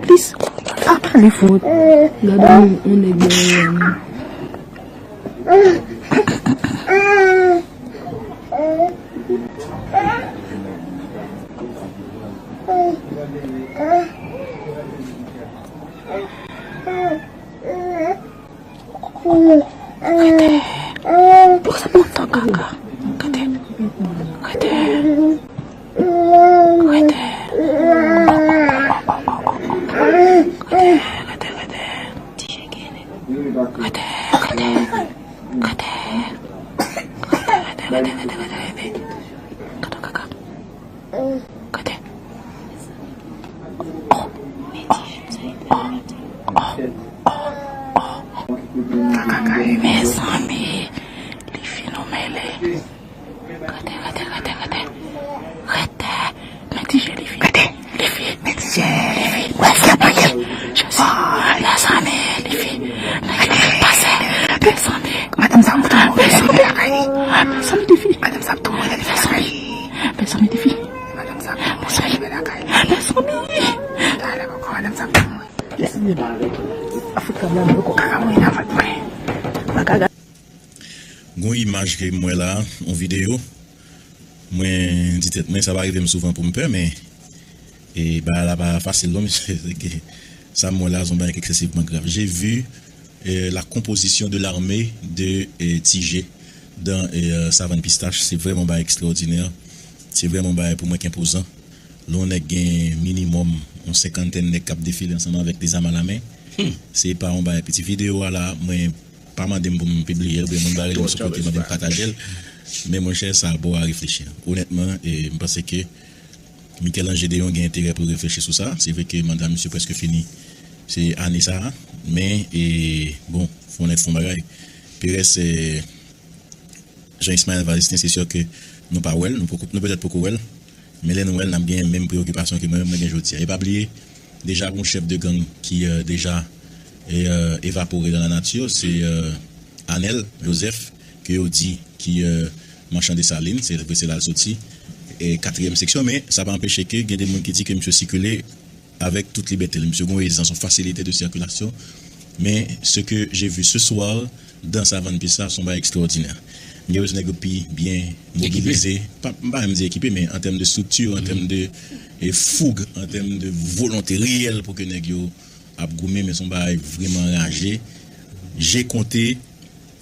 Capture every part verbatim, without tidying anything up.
Plis, pa pale fò. Gade yon, yon nèg dèyè a menm. Gade. Poukisa m ap tann kaka? Gade. Gade. Gade. Gade, gade, gade. Gade, gade. Gade. Gade, gade, gade, gade, gade. Gade kaka. Gade. Oh, oh, oh, oh, oh. Mezanmi, li fin ou mele. Gade, gade, gade, gade. Gade. Men ti je li fin. Gade. Li fin. Men ti je. Li fin. Wè, se pa gel. Jezi. Mezanmi, li fin. Gade. Pase. Mezanmi. Madanm sa mouton. Mezanmi. Mezanmi, li fin. Madanm sa mouton. Mezanmi. Mezanmi, li fin. Madanm sa mouton. Mezanmi. Mezanmi. Madanm sa mouton. Yes. Afrika blan yo kaka mwen nan vat mwen. Mwen ka gade. Gon imaj ke m wè la, yon videyo. Mwen di tèt mwen, sa pa rive m souvan pou m pè, men e bagay la pa fasil non, mesye. Se ke sa m wè la, se yon bagay ki eksesivman grav. J'ai vu euh, la composition de l'armée de euh, Ti Jé dans euh, Savane Pistache. Se vrèman yon bagay ekstraòdinè. Se vrèman yon bagay pou mwen ki enpozan. Lè yon nèg gen minimòm yon senkantèn nèg k ap defile ansanm avèk de zam alamen, se pa yon bagay piti. Videyo a la, mwen pa mande m pou m pibliye l, oubyen moun bare l m sou kote, mande m pataje l. Men monchè, sa bon a reflechi. Onètman, e, m panse ke Michel-Ange Déon gen enterè pou l reflechi sou sa. Se vre ke manda misye prèske fini, se ane sa a. Men, e, bon, fò nèg fè yon bagay. Perès, e, Jean Ismaël Valistin, se sè ke nou pa wè l, nou poko, nou petèt poko wè l. Men lè nou wè l, n ap gen menm preyokipasyon ke mwen menm mwen gen jodi a. E pa bliye, deja gon chèf de gang ki euh, deja e, euh, evapore dans la nature, se euh, Anel Joseph, ke yo di ki euh, machan Desalin, se vre se la l soti, e katriyèm seksyon, men sa pa anpeche ke gen de moun ki di ke misye sikile avèk tout libète l. Misye gen yon ezans, yon fasilite de sikilasyon. Men ce que j'ai vu ce soir dans Savane Pistache, se yon bagay ekstraòdinè. M gen enpresyon nèg yo pi byen mobilize. Pa, m pa menm di ekipe, men an tèm de strikti, an tèm de e, foug, an tèm de volonte reyèl pou ke nèg yo ap goumen, men se yon bagay vrèman raje. Je konte,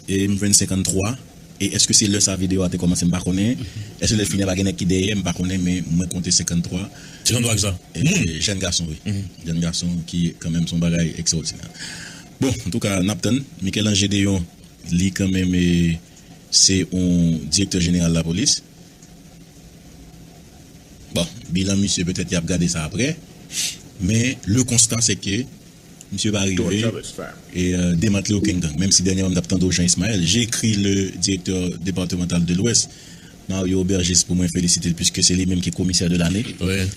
e, m jwenn senkanntwa. E èske se lè sa videyo a te kòmanse, m pa konnen. Èske lè l fini a pa gen nèg ki dèyè, m pa konnen, men mwen konte senkanntwa. Senkanntwa kisa? E, jèn gason, wi. Jèn gason ki, kanmenm, se yon bagay ekstraòdinè. Bon, antouka, n ap tann. Michel-Ange Déon, li, kanmenm, e, se yon direktè jeneral lapolis. Bon, bilan misye, petèt y ap gade sa aprè. Men, le constat, c'est que misye pa rive e euh, demantle okenn gang. Menm si dènyèman m t ap tande w Jean Ismaël, j'ai écrit le directeur départemental de l'Ouest, Mario Aubergiste, pou mwen felisite l, puiske se li menm ki komisè de lane.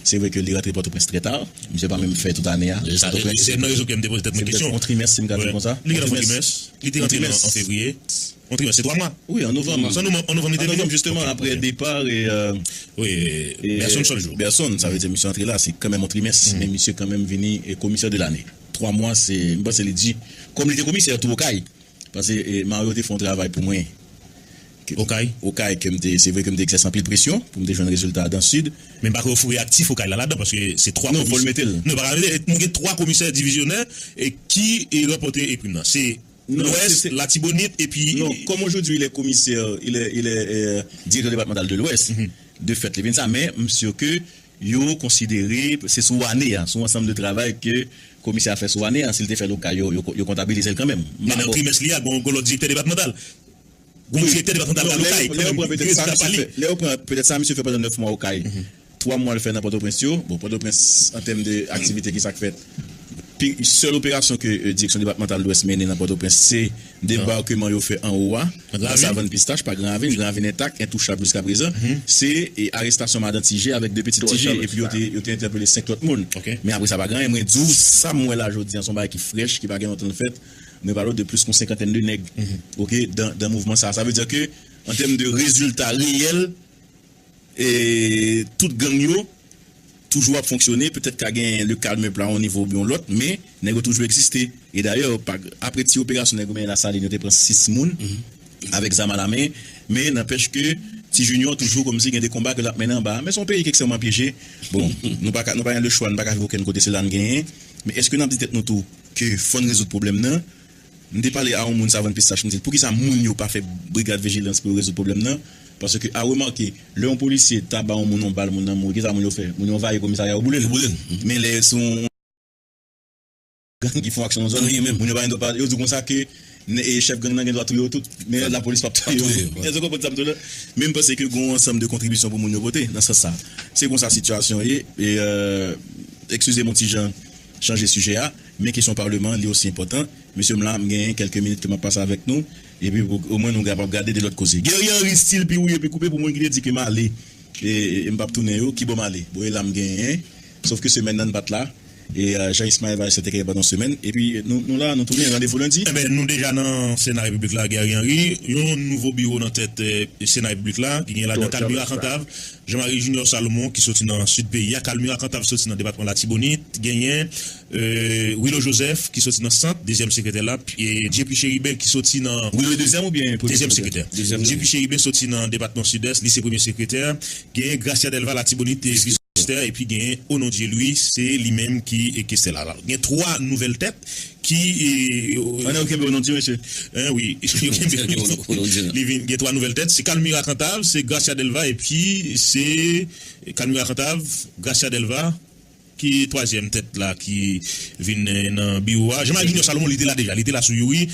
Se vre ke li rantre Pòtoprens trè ta. Misye pa menm fè tout ane a Pòtoprens. Se nan rezon ke m te poze tèt mwen kesyon. Se petèt yon trimès, si m ka di l konsa. Li gentan fè yon trimès. Li te rantre nan, an fevriye. Yon trimès, se twa mwa. Wi, an novanm. Se an novanm, an novanm li te vini. An novanm, jisteman, apre depa, e, euh, wi, e, Berson Soljo. Berson, sa vle di misye antre la, se kanmenm yon trimès, men misye kanmenm vini e komisè de lane. Twa mwa, se, m panse li di, kòm li te komisè tou Okay, paske e, Mario te fè yon travay pou mwen. Okay? Okay, ke m te, se vre ke m te egzèse anpil presyon pou m te jwenn rezilta dan Sid. Men m pa kwè yo foure aktif Okay la ladan, paske se twa komisè. Non, fò l mete l. Non, pa ka mete, nou gen twa komisè divizyonè e ki e ranpòte e prim nan. Se Lwès, Latibonit, epi... Non, comme aujourd'hui il est commissaire, il est, il est euh, directeur départemental de l'Ouest, de fèt, li vin sa, men m si ke yo konsidere, se sou ane a, sou ansanm de travay ke komisè a fè sou ane a, si l te fè l Okay, yo, yo, yo kontabilize l kanmenm. Men nan trimès li a, gon, gon lòt direktè depatmantal. Gon direktè depatmantal la Okay, kanmenm, gen rezilta pa li. Lè yo pran petèt sa, misye fè pandan nèf mwa Okay. Twa mwa l fè nan Pòtoprens yo. Bon, Pòtoprens, an tèm de aktivite, ki sa k fèt? Pi, sèl operasyon ke euh, direksyon depatmantal Lwès mennen nan Pòtoprens, se debakeman yo fè anwo a, nan Savàn Pistach, pa Gran Ravin. Gran Ravin entak, entouchab jiskaprezan. Se e, arestasyon madan Ti Jé avèk de pitit Ti Jé, epi yo te, yo te entèpele senk lòt moun. Men apre sa, pa gen anyen. Mwen di w, sa m wè la jodi a, se yon bagay ki frèch, ki pa gen lontan l fèt. Mwen pale w de plis ke yon senkantèn de nèg, oke, dan, dan mouvman sa a. Sa vle di ke, an tèm de rezilta reyèl, e tout gang yo, toujou ap fonksyone, petèt ka gen le calme pla yon nivo oubyen yon lòt, men nèg yo toujou egziste. E dayè, pa, apre ti operasyon nèg yo mennen Lasalin, yo te pran sis moun avèk zam alamen, men nanpèch ke Ti Junior toujou kòmsi gen de konba ke l ap mennen anba. Men se yon peyi ki ekstrèmman pyeje. Bon, nou pa ka, nou pa gen le chwa, nou pa ka viv okenn kote, se la n genyen. Men èske n ap di tèt nou tou ke fò n rezoud pwoblèm nan? M te pale a yon moun Savann Pistach, m di l, poukisa moun yo pa fè brigad vijilans pou yo rezoud pwoblèm nan? Paske a remake, lè yon polisye ta ba yon moun yon bal, moun nan mouri, kisa moun yo fè? Moun yo anvayi komisarya, yo boule l. Yo boule l. Men lè se yon gang ki fè yon aksyon nan zòn, moun yo pa gen dwa pa, yo di konsa ke ne- e chèf gang nan gen dwa touye yo tout, men lapolis p ap touye yo. Èske w konprann sa m di w la? Men m panse ke gen yon ansanm de kontribisyon pou moun yo pote nan sans sa. Se konsa sitiyasyon ye. E, euh, eskize m yon ti jan chanje sijè a, men kesyon palman an, li osi enpòtan. Mesye, m la, m genyen kèlke minit ke m ap pase avèk nou, epi pou omwen nou kapab gade de lòt koze. Guerrier Henry, stil pi wouye, pi koupe pou moun ki te di ke m ale, e, e, e m p ap tounen yo, kibò m ale? Bon, e la m genyen, sof ke semèn nan n pa t la. E, euh, Jean Ismaël va rete kèk pandan semèn. Epi, nou, nou la, nou tounen, randevou lendi. Enben, nou deja nan Sena Repiblik la, Guerrier Henry. Yon nouvo biwo nan tèt, eh, Sena Repiblik la, ki gen ladan Calmira Cantave, Jean Marie Junior Salomon, ki soti nan sid peyi a, Calmira Cantave soti nan depatman Latibonit, genyen, eh, Willo Joseph, ki soti nan sant, dezyèm sekretè la, pi, eh, J P Chérubin, ki soti nan Willo dezyèm oubyen premye sekretè? Dezyèm sekretè. J P Chérubin soti nan depatman Sidès, li se premye sekretè, genyen Gracia Delva Latibonit, e Kestè, epi genyen Onondieu Louis, se li menm ki e Kestè la. Gen twa nouvèl tèt ki, e, ann, yo kenbe Onondieu, mesye. Hein, wi. Yo kenbe Onondieu. Li vin, gen twa nouvèl tèt, se Calmira Cantave, se Gracia Delva, epi se Calmira Cantave, Gracia Delva, ki twazyèm tèt la ki vin, eh, nan biwo a. Jean Marie Junior Salomon, li te la deja, li te la sou Youri.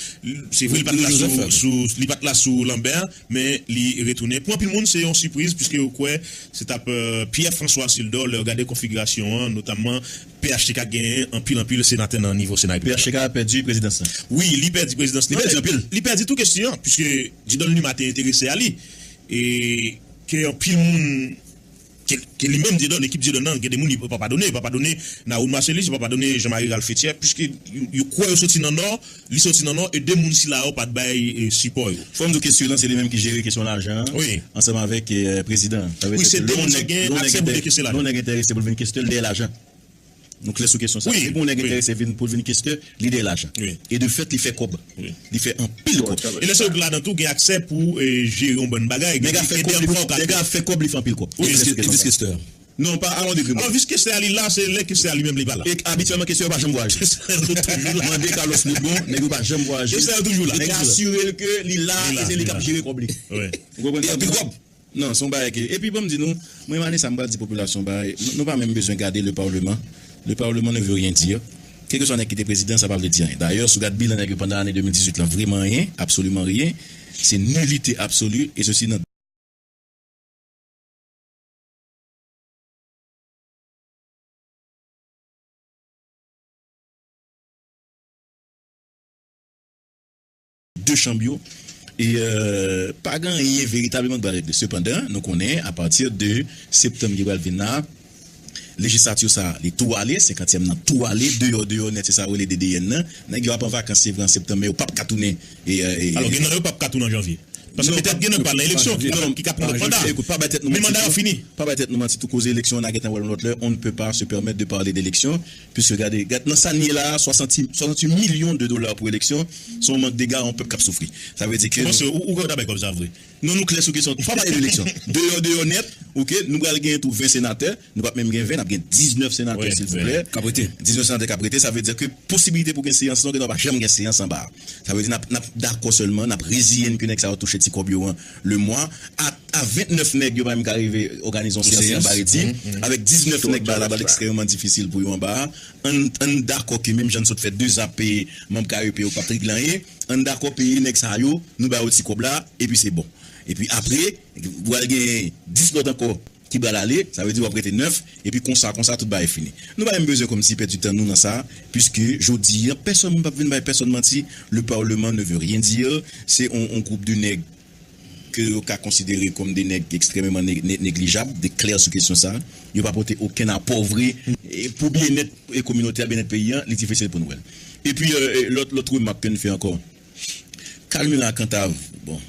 Se vre, li pa t la sou, sou, li pa t la sou Lambert, men li retounen. Pou anpil moun, se yon sipriz, piske yo kwè se t ap, euh, Pierre François Sildor, lè w gade konfigirasyon an, notamman P H T K genyen anpil, anpil senatè nan nivo Sena Repiblik la. P H T K pèdi prezidans lan. Wi, li pèdi prezidans lan. Li pèdi anpil. Li pèdi tou Kestè an, piske Dieudonne Luma te enterese a li. E ke anpil moun, ke, ke li menm Dieudonne, ekip Dieudonne nan, gen de moun li pa padone, li pa padone Nawood Marcellus, li pa padone Jean Marie Ralph Fethière, piske yo, yo kwè yo soti nan Nò, li soti nan Nò, e de moun sila yo pa t bay, eh, sipò yo. Fò m di w Kestè lan, se li menm ki jere kesyon lajan an, wi, ansanm avèk, eh, prezidan an. Sa vle di ke lè yon nèg, lè yon nèg enterese pou l vin Kestè, l dèyè lajan. Nou klè sou kesyon sa. Wi, depi yon nèg enterese vin, pou l vin Kestè, li dèyè lajan. Wi. E de fèt, li fè kòb. Wi. Li fè anpil kòb. E lè se yo ki ladan tou, gen aksè pou, eh, jere yon bann bagay. Nèg a fè kòb, li fè anpil kòb. Wi. Vis Kestè. Non, pa a yon degre. Alò, vis Kestè a li la, se lè Kestè a li menm li pa la. E abityèlman, Kestè yo pa janm vwayaje. Kestè yo toujou la. Mande Carlos Lebon, nèg yo pa janm vwayaje. Kestè yo toujou la. Nèg asire l ke li la, e se li k ap jere kòb li. Wi. Ou konprann sa? E anpil kòb. Non, se yon bagay ke, epi ban m di nou, mwen, ane sa, m pral di popilasyon bagay, nou, nou pa menm bezwen gade le parlement. Le parlement ne veut rien dire. Kèlkeswa nèg ki te prezidan, sa pa vle di anyen. Dayè, si w gad bilan nèg yo pandan ane de mil dizuit la, vrèman anyen, absoliman rien. Se nilite absoli, e sesi nan de chanm yo. E, euh, pa gen anyen veritableman ki pral regle. Sepandan, nou konnen, apati de septanm ki pral vin la, lejislati sa, li tou ale, senkantyèm nan tou ale, deyò, deyò nèt, se sa yo rele D D N nan. Nèg yo ap an vakans, se vre, an septanm, men yo p ap ka tounen. E, euh, e, alò, gen nan yo p ap ka tounen an janvye. Paske petèt gen nan pa nan eleksyon ki ka, ki ka pran lòt manda. Ekout, pa bay tèt nou manti tou. Men manda yo fini. Pa bay tèt nou manti tou, koze eleksyon an, n a gentan wè l yon lòt lè. On ne peut pas se permettre de parler d'élection, puisque gade, gade nan sa n ye la a, soixante, soixante-huit millions de dollars pour élection, se yon mank de gara, yon pèp k ap soufri. Sa vle di ke... Ou panse ou, ou kwè yo ta bay kòb sa vre? Non, nou klè sou kesyon. Pa pale de eleksyon. Deyò, deyò nèt, oke, nou pral genyen tou ven senatè. Nou p ap menm gen ven, n ap gen diznèf senatè, silvouplè. K ap rete. Diznèf senatè k ap rete, sa vle di ke posibilite pou gen seyans lan, ke nou pa janm gen seyans anba a. Sa vle di n ap, n ap dakò sèlman, n ap reziye n ke nèg sa yo touche ti kòb yo an le mwa. A, a vennèf nèg, yo pa menm ka rive òganize yon seyans anba redi. Avèk diznèf nèg ba la, pral ekstrèmeman difisil pou yo anba a. Ann, ann dakò ke menm jan n sot fè deza peye manm K E P yo k p ap regle anyen, ann dakò peye nèg sa yo, nou ba yo ti kòb la, epi se bon. Epi apre, pral gen dis lòt ankò ki pral ale, sa vle di w ap rete nèf, epi konsa, konsa, tout bagay fini. Nou pa menm bezwen kòmsi pèdi tan nou nan sa, piske jodi a, pèsonn moun p ap vin bay pèsonn manti, le parlement ne veut rien dire, se yon, yon gwoup de nèg ke yo ka konsidere kòm de nèg ekstrèmeman ne-, ne-, neglijab, de klè sou kesyon sa, yo pa pote okenn apò vre, e pou byennèt, e kominotè a, byennèt peyi a, li difisil pou nou wè l. Epi, euh, e lòt, lòt remak ke n fè ankò, Calmira Cantave, bon,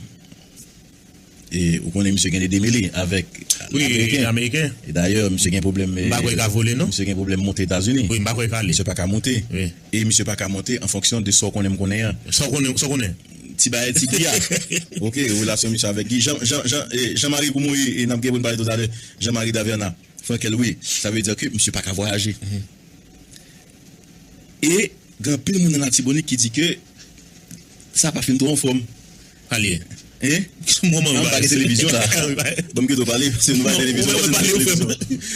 E ou konnen misye gen de demele avèk Ameriken. Ameriken. E dayè, misye gen pwoblèm. M pa kwè l ka vole, non. Misye gen pwoblèm monte Etazini. Wi, m pa kwè l ka ale. Misye pa ka monte. Wi. E misye pa ka monte an fonksyon de sa w konnen m konnen an. Sa w konnen, sa w konnen. Ti bagay ti Guy a. Ok, relasyon misye avèk Guy. Jean, Jean, Jean, eh, Jean-Marie Goumoye, e n ap gen pou n pale toutalè. Jean-Marie Daverna. Frankel, wi. Sa vle di ke misye pa ka vwayaje. E gen anpil moun nan Latibonit ki di ke sa pa fin twò anfòm. Alye. Hein? Moman yo pa gen televizyon la. Bon, m kite w pale, se nou pa gen televizyon.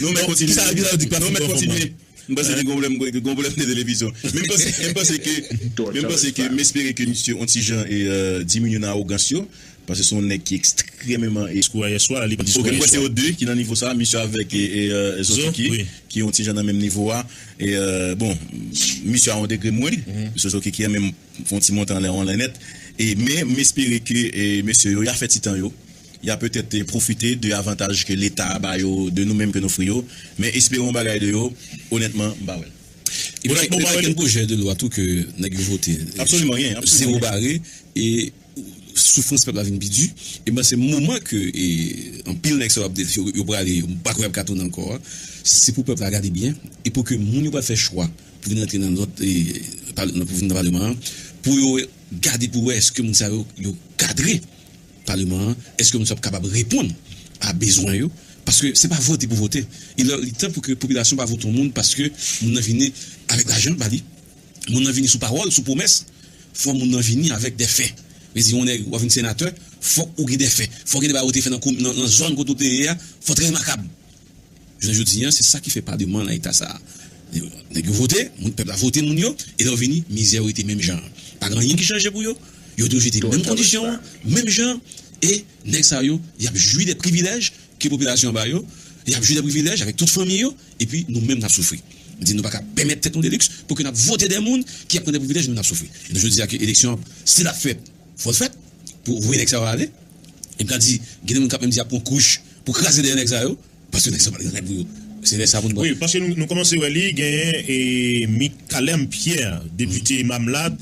Nou mèt kontinye. Nou mèt kontinye. M panse ke gen pwoblèm, gen pwoblèm de televizyon. Men m panse, men m panse ke, men m panse ke, m espere ke misye on ti jan e, euh, diminye nan awogans yo, paske se yon nèg ki ekstrèmeman e. Diskou a yè swa, li pa diskou a yè swa. Ok, m panse yo de ki nan nivo sa, misye avèk e, e, euh, Zo, ki, ki on ti jan nan menm nivo a. E, euh, bon, misye a on degre mwens, misye Zo ki, ki an menm fè on ti monte anlè, anlè nèt. E, men, m espere ke, e, mesye yo, y a fè ti tan yo. Y a petèt, e, pwofite de avantaj ke Leta ba yo, de nou menm ke n ofri yo. Men espere yon bagay de yo, onètman, m pa wè l. Epi, gen pwojè de lwa tou ke nèg yo vote. Absoliman anyen, absoliman anyen. Zewo bare, e soufrans pèp la vin pi di. E ben, se moman ke, e, anpil nèg sa yo, yo, yo prale, yo pa kwè y ap ka tounen ankò a. Se pou pèp la gade byen, e pou ke moun yo pral fè chwa pou vin rantre nan lòt, e, pal-, pou vin nan paleman an, pou yo gade pou wè èske moun sa yo, yo kadre paleman an, èske moun sa yo ap kapab reponn a bezwen yo, paske se pa vote pou vote. E lè, li tan pou ke popilasyon pa vote yon moun paske moun nan vini avèk lajan ba li, moun nan vini sou pawòl, sou pwomès, fò moun nan vini avèk dè fè. Vle di, yon nèg, w ap vin senatè, fòk ou gen dè fè. Fòk gen de bagay ou te fè nan komi-, nan, nan zòn kote ou te ye a, fò trè remakab. Jounen jodi a, se sa ki fè paleman nan eta sa a. Nèg yo vote, moun, pèp la vote moun yo, e lè yo vini, mizè yo rete menm jan an. Pa gen anyen ki chanje pou yo. Yo toujou rete menm kondisyon an, menm jan an, e nèg sa yo, y ap jwi de privilèj ke popilasyon an ba yo, y ap jwi de privilèj avèk tout fanmi yo, epi nou menm n ap soufri. M di nou pa ka pèmèt tèt nou de liks pou ke n ap vote de moun ki ap pran de privilèj, nou menm n ap soufri. E nou jodi a ke eleksyon an, si l ap fèt, fò l fèt, pou voye nèg sa yo ale. E m ka di, gen de moun k ap menm di y ap pran kouch pou kraze dèyè nèg sa yo. Paske nèg sa pa t gen rèd pou yo. Se lè sa pou n pran. Wi, paske nou, nou kòmanse wè li, genyen, e, Micalem Pierre, depite Mamlad,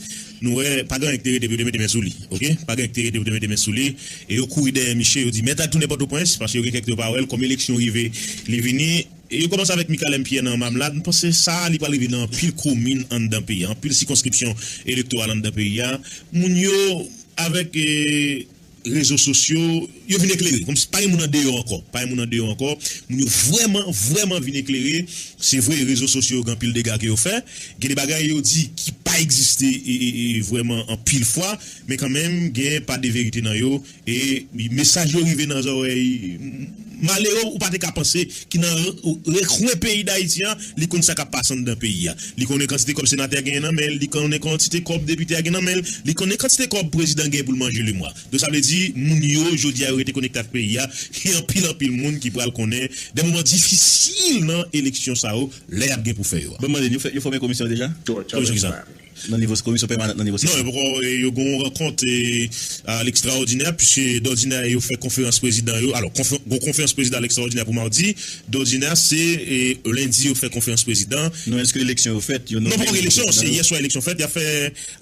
nou wè, pa gen anyen ki te rete pou yo te mete men sou li, oke? Pa gen anyen ki te rete pou yo te mete men sou li. E yo kouri dèyè misye, yo di, "Mèt al tounen Pòtoprens," paske yo gen kèk tan yo pa wè l, kòm eleksyon rive, li vini. E yo kòmanse avèk Micalem Pierre nan Mamlad, m panse sa, li pral rive nan anpil komin anndan peyi a, anpil sikonskripsyon elektoral anndan peyi a. Moun yo, avèk, e, rezo sosyo, yo vin eklere. Kòmsi pa gen moun andeyò ankò. Pa gen moun andeyò ankò. Moun yo vrèman, vrèman vin eklere. Se vre, rezo sosyo gen anpil dega ke yo fè. Gen de bagay yo di ki pa egziste, e, e, e, vrèman anpil fwa. Men kanmenm, gen pa de verite nan yo. E mesaj yo rive nan zòrèy malere ou pa te ka panse ki nan re-, rekwen peyi Dayiti an, li konn sa k ap pase anndan peyi a. Li konnen kantite kòb senatè genyen nan men l, li konnen kantite kòb depite a gen nan men l, li konnen kantite kòb prezidan gen pou l manje lemwa. Donk, sa vle di, moun yo, jodi a, yo rete konekte ak peyi a. Gen anpil, anpil moun ki pral konnen de moman difisil nan eleksyon sa yo, lè y ap gen pou fè yo a. Bon, m mande, yo fè, yo fòme komisyon deja? Komisyon ki sa? Nan nivo komisyon pèmanan, nan nivo. Non, yo poko, e, yo gen yon rankont, e, a lekstraòdinè, piske dòdinè yo fè konferans prezidan yo. Alò, konfe-, gon konferans prezidan a lekstraòdinè pou madi. Dòdinè, se, e, lendi yo fè konferans prezidan. Non, èske eleksyon yo fèt? Yo nonmen prezidan yo? Non, poko gen eleksyon, se yè swa eleksyon fèt. Y ap fè,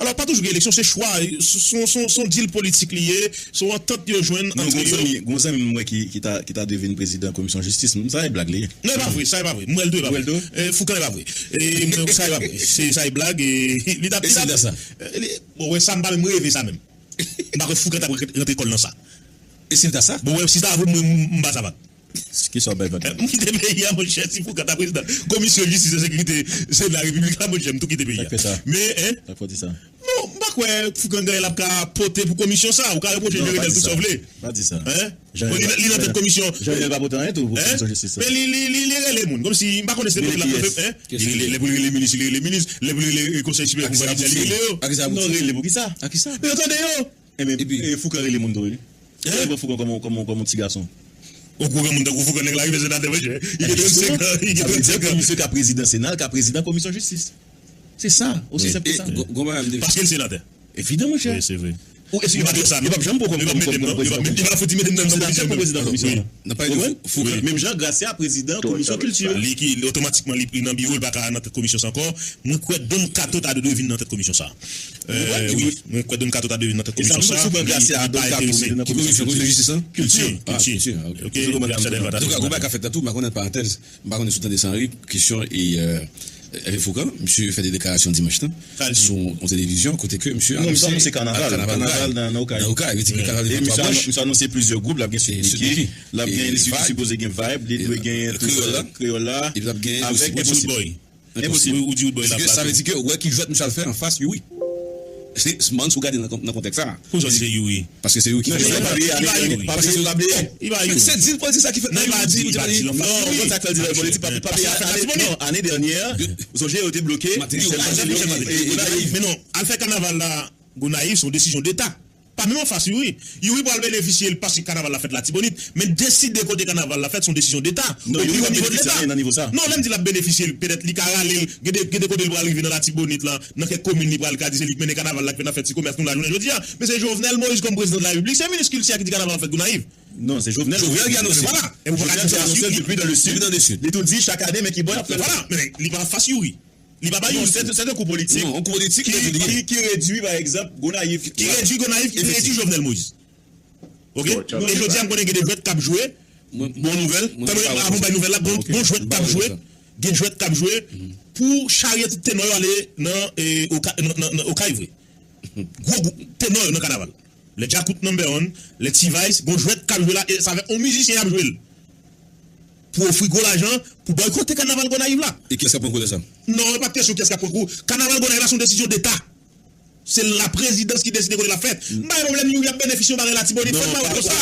alò, pa toujou gen eleksyon, se chwa. Se, se, se, se yon dil politik li ye, se yon antant yo jwenn antre yo. Non, gon zanmi, gon zanmi m wè ki, ki ta, ki ta dwe vin prezidan komisyon jistis. Sa e blag li ye. Non, e pa vre, sa e pa vre. M wè l tou, e pa vre. Ou wè l tou? E, Foukan, e pa vre. E, mwen, sa e pa vre. Se, sa e blag, e, li t ap, li t ap, e, li, bon, wè, sa m pa menm reve sa menm. M pa kwè Foukan t ap rantre kò l nan sa. E si l ta sa? Bon, wè, si ta vre, mwen, m, m pa savat. Kisa w bay vag? M kite peyi a, monchè, si Foukan ta prezidan komisyon jistis e sekirite Sena Repiblik la, monchè, m tou kite peyi a. Sa k fè sa? Men, en? Sa k fè w di sa? Non, m pa kwè Foukan gen anyen l ap ka pote pou komisyon sa. Ou ka repwoche Jovenel tout sa w vle. Pa di sa. En? Bon, li, li nan tèt komisyon. Jovenel pa pote anyen tou pou komisyon jistis la. Men li, li, li, li rele moun. Kòmsi, m pa konnen si se pèp la k ap fè, en? Li rele, lè pou l rele minis, li rele minis. Lè pou l rele, e, Konsèy Siprè Pouvwa Jidisyal, li rele yo. Non, rele pou kisa? Akisa? Men yo tande yo. Enben, e, Foukan rele moun tou, wi. Li pran Foukan kòm, kòm, kòm yon ti gason. Ou gwo granmoun tankou Foukan, nèg la rive senatè, monchè. Li gen trannsenk an, li gen trannsenk an. Misye ka prezidan Sena, l ka prezidan komisyon jistis. Se sa, osi senp ke sa. Paske l senatè. Evidan, monchè. Wi, se vre. Ou, e si yo pa t fè sa, yo p ap janm pran w kòm, kòm, kòm, kòm prezidan komisyon. Yo p ap fouti mete m nan komisyon. Prezidan, prezidan komisyon. Nan pa yon fou, menm jan Gracia prezidan komisyon kilti. Li ki otomatikman li, li nan biwo, li pa ka nan tèt komisyon sa ankò. Mwen kwè Don Kato ta dwe vin nan tèt komisyon sa. Wi, mwen kwè Don Kato ta dwe vin nan tèt komisyon sa. Li pa enterese. Ki komisyon? Komisyon jistis lan? Kilti, kilti. Ok, Gracia Delva ta dwe vin. Antouka, gwo bagay ka fèt la tou, m pa konnen parantèz. M pa konnen si w tande sa, Henry, kesyon e, euh, Hervé Fourcand, misye fè de deklarasyon dimanch lan sou yon televizyon kote ke misye anonse kanaval nan Okay. Nan Okay, li di ke kanaval devan twa branch. Misye anonse plizyè gwoup, l ap gen Sweet Micky, l ap gen, li sipoze gen Vibe, li dwe gen Kreyòl la, epi l ap gen osi Enposib. Enposib. Ou di Roodboy la. Sa vle di ke, wè ki jwèt misye al fè anfas Youri. Se, se, man, si w gade nan, nan kontèks sa. Pou sa se Youri. Paske se Youri ki fè sa. Li pa Youri. Paske se Youri. Li pa Youri. Se dil politik sa ki fèt nan Youri. Li pa di, li pa di. Non, konn sa k fè l di l politik, pa, pa peye ane, non, ane dènyè, ou sonje yo te bloke Martelly. Men non, al fè kanaval la Gonayiv, se yon desizyon deta. Pa menm anfas Youri. Youri pral benefisye l paske kanaval la fèt Latibonit, men deside kote kanaval la fèt, se yon desizyon deta. Non, Youri pa benefisye anyen nan nivo sa. Non, lè m di l ap benefisye l, petèt li ka rale l, gen de, gen de kote l pral rive nan Latibonit la, nan kèk komin li pral ka di se li k mennen kanaval la, k fè n ap fè ti komès nou la jounen jodi a. Men se Jovenel Moïse kòm prezidan de la Repiblik, se minis kilti a ki di kanaval la fèt Gonayiv. Non, se Jovenel. Jovenel ki anonse. Vwala. E ou pa ka di se anonse depi dan le sid. Depi dan le sid. Li tou di chak ane, men ki bò y ap fè l. Vwala, men li pa anfas Youri. Li pa ba Youri. Non, se, se yon kou politik. Non, yon kou politik ki, ki, ki redui, pa egzanp, Gonayiv. Ki redui Gonayiv, ki redui Jovenel Moïse. Ok? E jodi a, m konnen gen de jwèt k ap jwe. Bon nouvèl. Tann, avan m bay nouvèl la, bon, bon jwèt k ap jwe. Gen jwèt k ap jwe pou charye tout tenò yo ale nan, e, Okay, nan, nan, nan Okay vre. Gwo gwoup tenò yo nan kanaval. Lè Djakout number one, lè T-Vice, gon jwèt k ap jwe la, e sa fè yon mizisyen y ap jwe l. Pou ofri gwo lajan, pou bòykote kanaval Gonayiv la. E kiyès k ap pran kou de sa? Non, e pa t kesyon kiyès k ap pran kou. Kanaval Gonayiv la se yon desizyon deta. Se laprezidans ki deside kote l ap fèt. M pa gen pwoblèm, Youri ap benefisye yon bagay Latibonit, fè m pa wè konsa.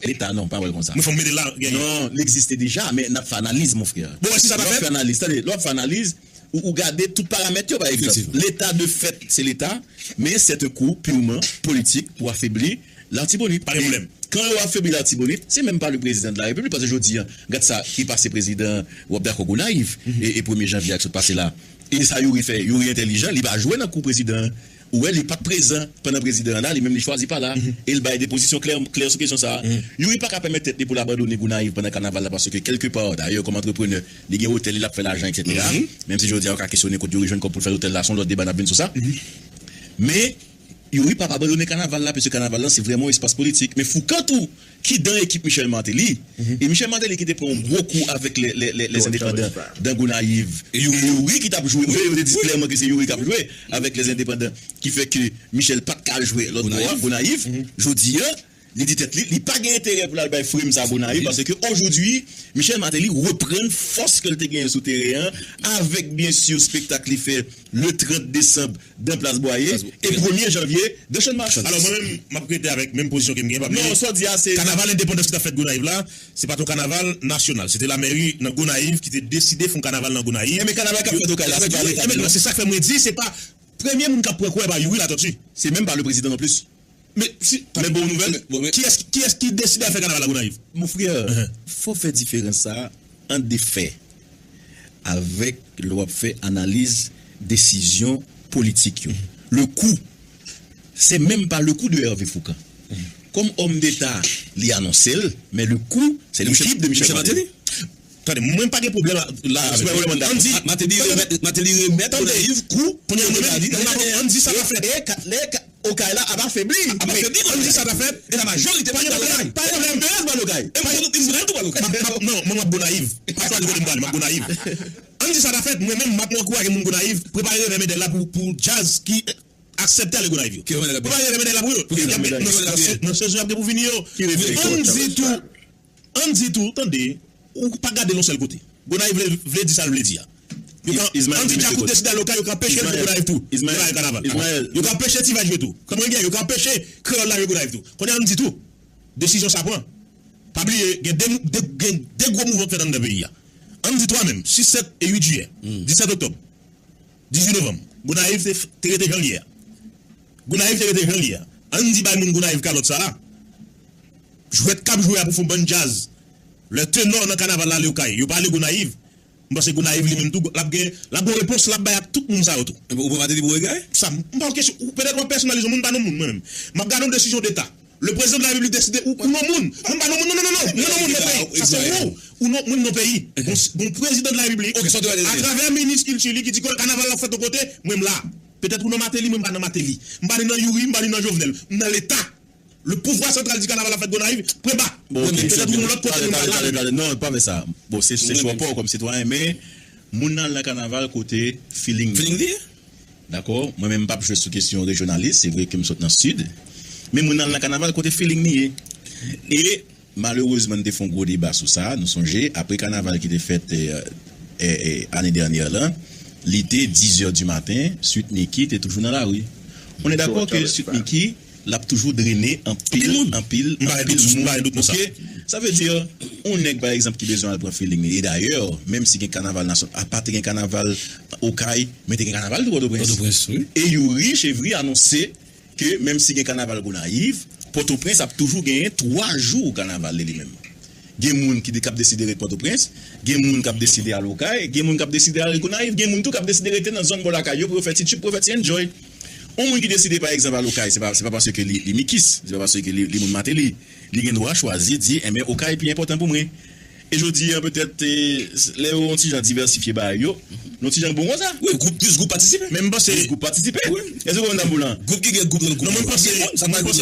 Leta non, pa wè l konsa. Mwen fò m mete l la, genyen. Non, li egziste deja, men n ap fè analiz, mon frè. Bon, wè si sa ta fèt. Lè w ap fè analiz, tande, lè w ap fè analiz, ou, ou gade tout paramèt yo, pa egzanp. Leta de fèt, se leta, men c'est un coup purement politique pou afebli Latibonit. Pa gen pwoblèm. Kan yo afebli Latibonit, se menm pa le prezidan de la Repiblik, paske jodi a, gad sa ki pase prezidan, w ap dakò Gonayiv, e, e premye janvye a ki sot pase la. E sa Youri fè, Youri entèlijan, li pa jwe nan kou prezidan an. Ou wè, li pa t prezan pandan prezidan an la, li menm li chwazi pa la. E l bay de pozisyon klè, klè sou kesyon sa a. Youri pa ka pèmèt tèt li pou l abandone Gonayiv pandan kanaval la, paske kèlke pa, dayè, kòm antreprenè, li gen otèl li, l ap fè lajan, etsetera. Menm si jodi a, yo ka kesyone kot Youri jwenn kòb pou l fè lotèl la, se yon lòt deba, n ap vin sou sa. Men, Youri p ap abandone kanaval la, piske kanaval la, se vrèman yon espas politik. Men Foukan tou, ki dan ekip Michel Martelly, e Michel Martelly ki te pran yon gwo kou avèk lè, lè, lè, lèzendepandan dan Gonayiv. E Youri ki t ap jwe, wi, yo te di klèman ke se Youri k ap jwe avèk lèzendepandan, ki fè ke Michel pa t ka al jwe lòt bò a, Gonayiv. Jodi a, li di tèt li, li pa gen enterè pou l al bay frame sa Gonayiv, paske ojodwi, Michel Martelly reprann fòs ke l te genyen sou teren an, avèk, byen si, spektak li fè le trant desanm dan Plas Bwaye, e premye janvye dan Channmas. Alò, mwen menm, m ap rete avèk menm pozisyon ke m genyen, pa bliye. Non, sa w di a, se kanaval endepandans ki t ap fèt Gonayiv la, se pa t yon kanaval nasyonal. Se te lamèri nan Gonayiv ki te deside fè yon kanaval nan Gonayiv. Enben, kanaval k ap fèt Okay la, se pa leta. Enben, se sa k fè mwen di, se pa premye moun k ap pran kou a, e pa Youri Latortue. Se menm pa le prezidan non plis. Men si, men bon nouvèl. Kiyès, kiyès ki deside al fè kanaval la Gonayiv? Mon frè, fò fè diferans sa ant de fè avèk lè w ap fè analiz desizyon politik yo. Le coup, c'est même pas le coup de Hervé Foucan. Kòm òm deta, li anonse l, men le coup, c'est l'équipe de Michel Martelly. Tande, mwen pa gen pwoblèm la avèk li. Ann di, Martelly remèt, Martelly remèt Gonayiv kou. Kounye a, mwen menm, ann di sa pa fèt. Okay la ap afebli. Ap afebli, ann di sa ta fèt. E la majorite pa nan Okay. Pa nan Okay. Perez pa nan Okay. E mwen tou pa nan Okay. M ap, m ap, non, mwen m ap Gonayiv. M ap chwazi kote m prale, m ap Gonayiv. Ann di sa ta fèt, mwen menm m ap ankouraje moun Gonayiv prepare revè medal la pou, pou djaz ki aksepte ale Gonayiv yo. Prepare revè medal la pou yo. Nan sezon y ap gen pou vini yo. Ann di tou, Ann di tou, tande, ou pa gade l yon sèl kote. Gonayiv vle, vle di sa l vle di a. Yo ka, ann di Djakout deside al Okay, yo ka anpeche l jwe Gonayiv tou. Yo ka al kanaval. Yo ka anpeche T-Vice jwe tou. Konprann byen, yo ka anpeche Kreyòl la jwe Gonayiv tou. Kounye a ann di tou, desizyon sa pran. Pa bliye, gen de, de, gen de gwo mouvman k fèt anndan peyi a. Ann di twa menm, sis, sèt e uit jiyè, disèt oktòb, dizuit novanm, Gonayiv te, te rete jan l ye a. Gonayiv te rete jan l ye a. Ann di bay moun Gonayiv kalòt sa a. Jwèt k ap jwe a pou fè yon bann djaz. Lè tenò nan kanaval la ale Okay, yo pa ale Gonayiv. M panse Gonayiv li menm tou, l ap gen, l ap gen yon repons l ap bay ak tout moun sa yo tou. Ou pran Mateli pou egare? Sa, m pa kesyon, petèt w ap pèsonalize yon moun, m pa non moun mwen menm. M ap gade yon desizyon deta. Le prezidan de la repiblik deside ou, ou non moun. Mwen m pa non moun, non, non, non, non. Mwen non moun nan peyi. Sa se ou. Ou non moun nan peyi. Bon, bon prezidan de la repiblik, atravè minis kilti li ki di ke kanaval la fèt yon kote, mwen m la. Petèt ou nan Mateli, mwen m pa nan Mateli. M pa ni nan Youri, m pa ni nan Jovenel. M nan Leta. Le pouvwa santral di kanaval la fèt Gonayiv, pwen ba. Petèt ou nan lòt kote, mwen m pa la. Non, pa fè sa. Bon, se se chwa pa w kòm sitwayen, men moun nan al nan kanaval kote feeling li. Feeling li ye. Dakò? Mwen menm m p ap jwe sou kesyon rejyonalis, se vre ke m sot nan sid, men moun nan al nan kanaval kote feeling li ye. E malerezman, n te fè yon gwo deba sou sa, nou sonje, apre kanaval ki te fèt, e, e, e, ane dènyè lan, li te dizè di maten, Sweet Micky te toujou nan lari. On est d'accord que Sweet Micky l ap toujou drene anpil, anpil, anpil moun. Oke? Sa vle di, yon nèg, pa egzanp, ki bezwen al pran feeling li. E dayè, menm si gen kanaval nasyon-, apa te gen kanaval Okay, men te gen kanaval tou Pòtoprens. Pòtoprens, wi. E Youri Chevry anonse ke menm si gen kanaval Gonayiv, Pòtoprens ap toujou genyen twa jou kanaval li, li menm. Gen moun ki de-, k ap deside ret Pòtoprens, gen moun k ap deside al Okay, gen moun k ap deside al Gonayiv, gen moun tou k ap deside rete nan zòn bò lakay yo pou yo fè ti tchip, pou yo fè ti enjoy. Yon moun ki deside, pa egzanp, al Okay, se pa, se pa paske li, li Mikis, se pa paske li, li moun Mateli. Li gen dwa chwazi di, enben, Okay pi enpòtan pou mwen. E jodi a, petèt, e, lè yo yon ti jan divèsifye bagay yo, yon ti jan bon konsa. Wi, gwoup, plis gwoup patisipe. Men m panse plis gwoup patisipe. Wi. Èske w konprann sa m di w la? Gwoup ki gen gwoup nan gwoup. Non, mwen panse, mwen panse